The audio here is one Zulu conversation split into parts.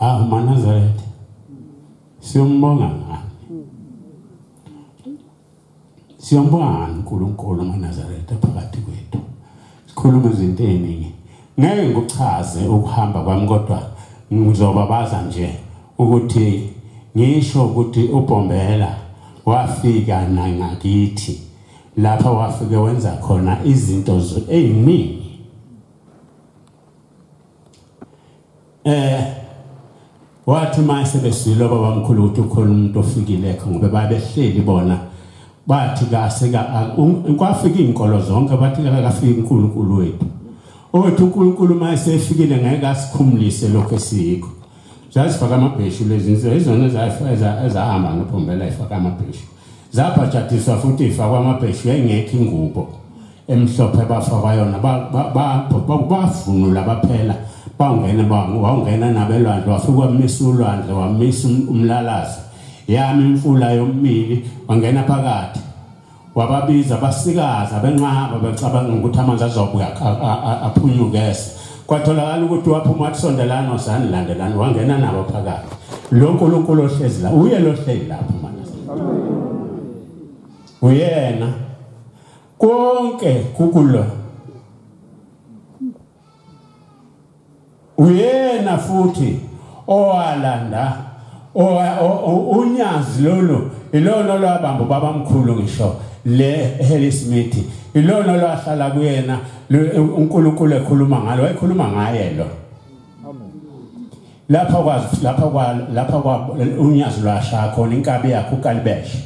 Ah, maNazaretha, siyombonga ngani? Siyombonga ngani uNkulunkulu maNazaretha phakathi kwethu? Sikhuluma izinto eziningi. Ngeke ngikuchaze ukuhamba kwami, kodwa ngizobabaza nje ukuthi ngisho ukuthi uBhombela wafika nangakithi lapha, wafike wenza khona izinto eziningi. Wathi mase besilo babamkhulu ukuthi ukhona umuntu ofikile kho, ngoba babehleli bona bathi kaseka kwafika izinkolo zonke, bathi akafiki uNkulunkulu wethu. Othi uNkulunkulu mase efikile ngeke asikhumulise lokho esiyikho. Zazifaka amabheshu lezi zinto, izona ezahamba noBhombela ifaka amabheshu. Zabhajadiswa futhi ifakwa amabheshu, yayingekho ingubo emhlophe bafakwa yona, bavunula baphela. Bawungena wawungena nabelwandle, wafika wamisa ulwandle, wamisa umlalazi, yami imfula yomili, wangena phakathi, wababiza basikaza benqaba, becabanga ukuthi amanzi azobuya aphunyukese. Kwatholakala ukuthi waphuma wathi sondelani osanilandelani, wangena nabo phakathi. Lo Nkulunkulu ohlezi la, uye lo hleli lapho manje, uyena konke kukulo, uyena futhi owalanda unyazi lolu, ilona lwabamba babamkhulu ngisho le Harry Smith, ilona lwahlala kuyena uNkulunkulu ekhuluma ngalo, wayekhuluma ngaye lo. Lapha kwazi lapha kwa lapha kwa unyazi lwasha khona inkabi yakhe uKalibeshe.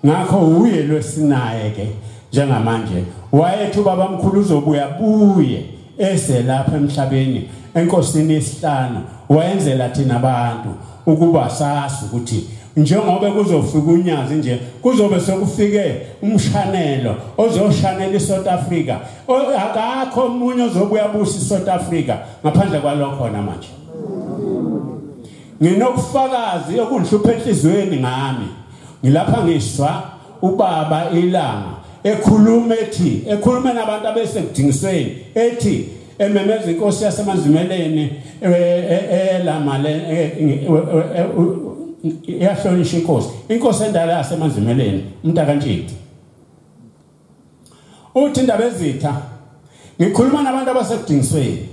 Ngakho uye lwesinaye ke njengamanje, wayethi ubabamkhulu uzobuya buye eze lapha emhlabeni enkosini yesihlanu, wayenzela thina abantu ukuba sazi ukuthi njengoba kuzofika unyazi nje, kuzobe sekufike umshanelo ozoshanela iSouth Africa. Akakho omunye ozobuya busa iSouth Africa ngaphandle kwalokho manje. Nginokufakazi okunhlupha enhlizweni ngami. Ngilapha ngiswa ubaba ilanga ekhuluma ethi, ekhuluma nabantu abesekudingisweni ethi ememeza inkosi yaseMazimeleni elamale iyahlonishwa inkosi, inkosi endala yaseMazimeleni umntakaNtshidi. Uthi indaba ezitha, ngikhuluma nabantu abasekudingisweni.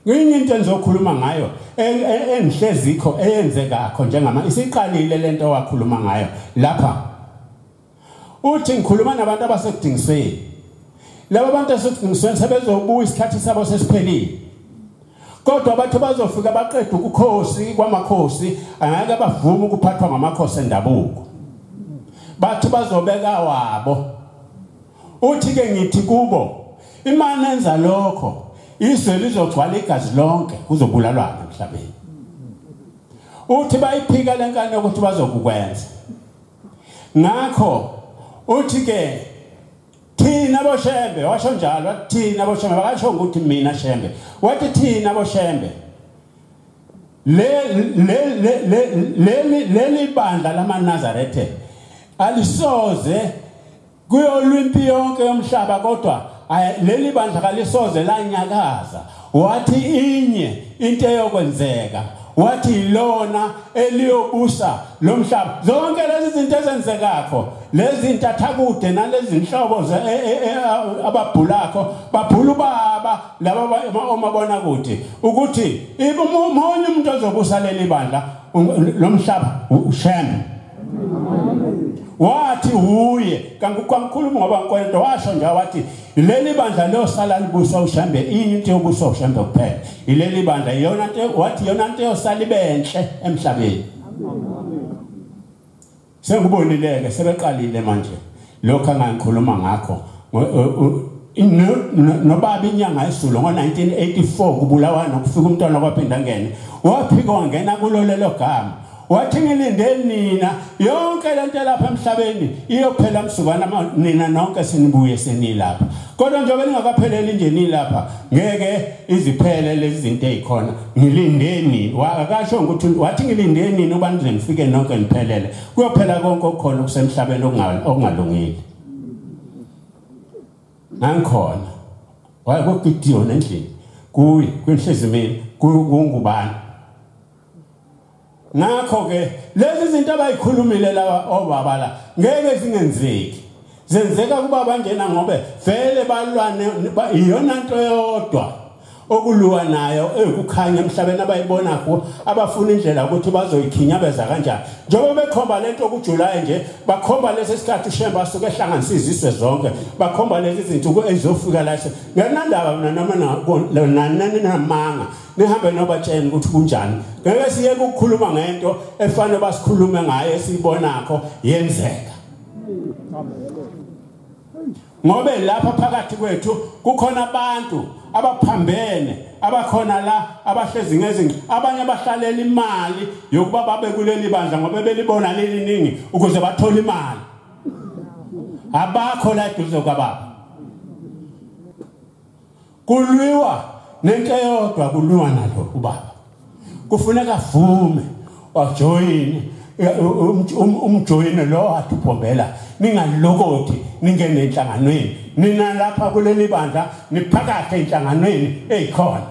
Nginye into engizokhuluma ngayo engihlezikho eyenzekakho njengama isiqalile lento wakhuluma ngayo lapha. Uthi ngikhuluma nabantu abasekudingisweni. Laba bantu abasekudingisweni sebezobuya isikhathi sabo sesiphelile. Kodwa bathi bazofika baqede ukukhosi kwamakhosi, angeke bavume ukuphathwa ngamakhosi endabuko. Bathi bazobeka wabo. Uthi ke ngithi kubo, imani enza lokho, izwe lizogcwala igazi lonke, kuzobulalwana emhlabeni. Uthi bayiphika lenkani ukuthi bazokukwenza. Ngakho uthi ke thina boShembe, washo njalo, wathi thina boShembe, akasho ukuthi mina Shembe, wathi thina boShembe le le le leli bandla lamaNazaretha alisoze kuyolwa impi yonke yomhlaba, kodwa leli bandla kalisoze lanyakaza. Wathi inye into eyokwenzeka, wathi ilona eliyobusa lo mhlaba. Zonke lezi zinto ezenzekakho, lezi intathakude nalezi inhlobo ababhulakho, babhula ubaba laba omabona kude ukuthi umunye umuntu ozobusa leli bandla lo mhlaba uShembe. Wathi uye kangikhuluma ngoba ngikwento, washo nje wathi leli bandla liyosala libuswa uShembe, into yobuswa uShembe kuphela. Ileli bandla iyona nto, wathi iyona nto yosala ibenhle emhlabeni. Sengibonile ke sebeqalile manje lokho angangikhuluma ngakho. Nobaba inyanga esulu ngo-1984 kubulawa nokufika umntwana kwaphinda ngene, waphika wangena kulo lelo gama. Wathi ngilinde nina yonke lento lapha emhlabeni iyophela msukwana nina nonke sinibuye senilapha, kodwa njengoba ningakapheleli nje nilapha ngeke iziphele lezi zinto ezikhona. Ngilinde nini, akasho ukuthi wathi ngilinde nini uba nize nifike nonke niphelele, kuyophela konke okukhona okusemhlabeni okungalungile. Ngangikhona waye kuGideon endlini, Kuyi kwinhlizimini kungubani. Ngakho ke lezi zinto abayikhulumile laba obaba la ngeke zingenzeki. Zenzeka kuba banjena ngobe vele balwane iyona nto yodwa okuluwa nayo ekukhanya emhlabeni abayibona ku abafuna indlela ukuthi bazoyikhinyabeza kanjani. Njengoba bekhomba lento kuJuly nje bakhomba lesi sikhathi uShembe asuke ehlanganisa izizwe zonke, bakhomba lezi zinsuku ezizofika la. Ngenandaba mina noma namanga nihambe nobatshela ukuthi kunjani. Ngeke siye ukukhuluma ngento efanele basikhulume ngayo esiyibonakho yenzeka. Ngobe lapha phakathi kwethu kukhona abantu abaphambene abakhona la abahlezi ngezinqe, abanye abahlalela imali yokuba babe kuleli bandla ngoba belibona leliningi ukuze bathole imali. Abakho la eduze kwababa. Kulwiwa nento eyodwa, kulwiwa nalo ubaba. Kufuneka avume wajoyine umjoyine lo athi uphombela, ningalokothi ningene enhlanganweni. Nina lapha kuleli bandla niphakathi enhlanganweni eyikhona.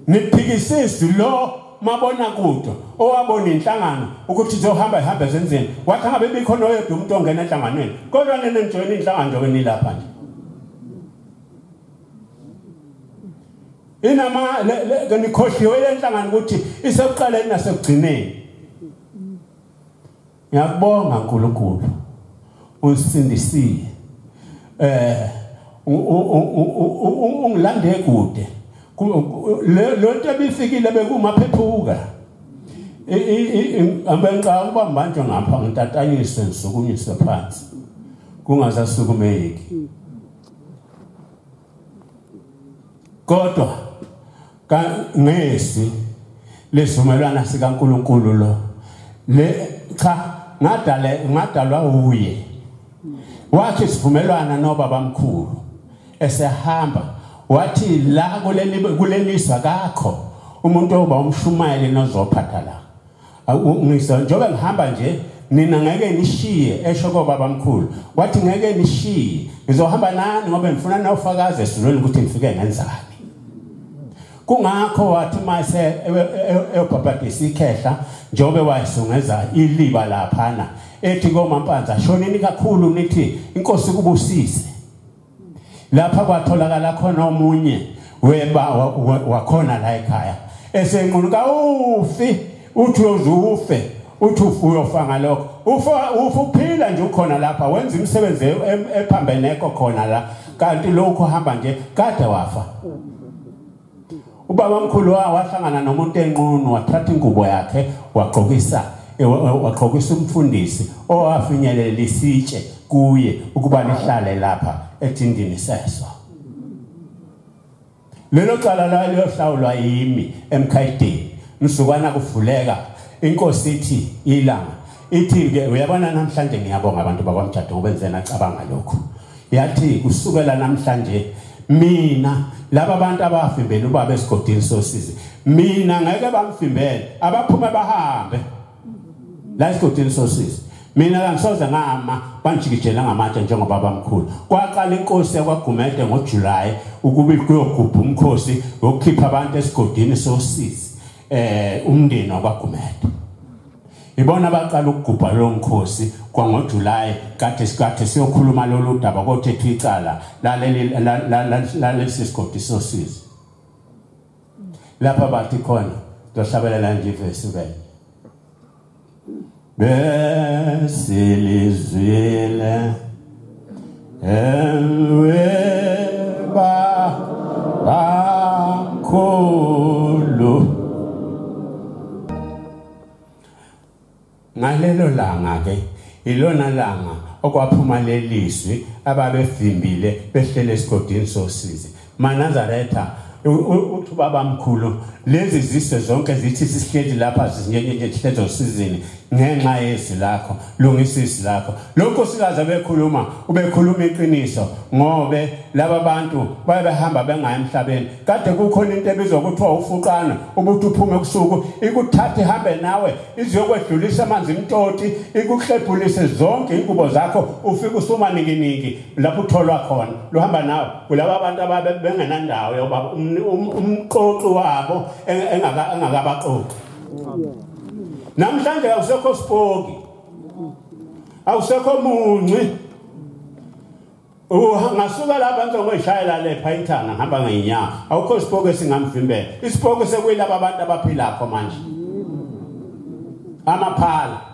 Niphikisisi lo mabona kude owabona inhlangano ukuthi izohamba ihambe zenzeni, wathi ngabe bikhona oyedwa umuntu ongena enhlanganweni, kodwa nina nijoyina inhlangano njengoba nilapha nje. Inama nikhohliwe lenhlangano ukuthi isekuqaleni nasekugcineni. Ngiyakubonga uNkulunkulu usindisile. Ungilande kude. Le nto ebifikile bekumaphephuka. Abenqa ukuba manje ngapha ngitatanyiswe ngisukunyiswe phansi. Kungazasukumeki. Kodwa ngesi lesivumelwano sikaNkulunkulu lo le cha ngadalwa uye. Wathi sivumelwana nobaba mkhulu esehamba wathi la kuleliswa kakho umuntu oba umshumayeli nozophatha la. Ngisa njengoba ngihamba nje nina ngeke nishiye, esho kobaba mkhulu wathi ngeke nishiye, ngizohamba nani ngoba ngifuna nofakaze esizweni ukuthi ngifike ngenzani. Kungakho wathi mase eyobhabhadisa ikhehla njengoba wayesungeza iliba laphana ethi koMampanza shonini kakhulu nithi inkosi kubusise. Lapha kwatholakala khona omunye weba wakhona la ekhaya esenqunu ufi uthi uyozufe uthi uyofa ngalokho ufa uphila nje ukhona lapha wenza imisebenzi ephambeneko khona la, kanti lokho hamba nje kade wafa. Ubaba omkhulu wahlangana nomuntu enqunu wathatha ingubo yakhe wagqokisa umfundisi owafinyelela isitshe kuye ukuba lihlale lapha ethindini seswa. Lelo cala laliyohlawulwa yimi emkhayideni. Msukwana kuvuleka inkosi ithi ilanga ithi ke uyabona namhlanje ngiyabonga abantu bakwaMjado ngoba enzena acabanga lokho. Yathi kusukela namhlanje mina laba bantu abavimbela ubaba esigodini sosizi mina ngeke bamvimbele, abaphume bahambe la esigodini sosizi. Mina kangisoze ngama banjikijela ngamatshe njengoba bamkhulu. Kwaqala inkosi yakwaGumede ngoJuly ukuba kuyogubha umkhosi wokukhipha abantu esigodini sosizi umndeni wakwaGumede. Ibona baqala ukugubha lo mkhosi kwangoJuly kade sikade siyokhuluma lolu daba kothethwa icala laleli lalesi sigodi sosizi. Lapha bathi khona ndohlabelela nje ivesi vele. Besilizwile elweba bakhulu. Ngalelo langa ke ilona langa okwaphuma lelizwi ababevimbile behlele esigodini sosizi. MaNazaretha uthi babamkhulu lezi zizwe zonke zithi sihleli lapha zinyenye nje sihlezi osizini Ngenxa yezwi lakho, lungisa izwi lakho. Lo nkosikazi abekhuluma, ubekhuluma iqiniso, ngobe laba bantu baye behamba bengayi emhlabeni. Kade kukhona into ebizwa kuthiwa ufuqana, ubuthi uphume kusuku, ikuthathe ihambe nawe, izokwedlulisa amanzi imtoti, ikuhlephulise zonke ingubo zakho, ufike usumanikiniki lapho utholwa khona. Luhamba nawe kulaba bantu ababe bengenandawo yoba umqoqi wabo engakabaqoqi. Namhlanje akusekho sipoki, akusekho munci. Ngasuka lapha ngizongishayela le phayithana ngihamba ngezinyawo, awukho sipoki esingamvimbela. Isipoki sekuyilaba abantu abaphilakho manje, amaphala.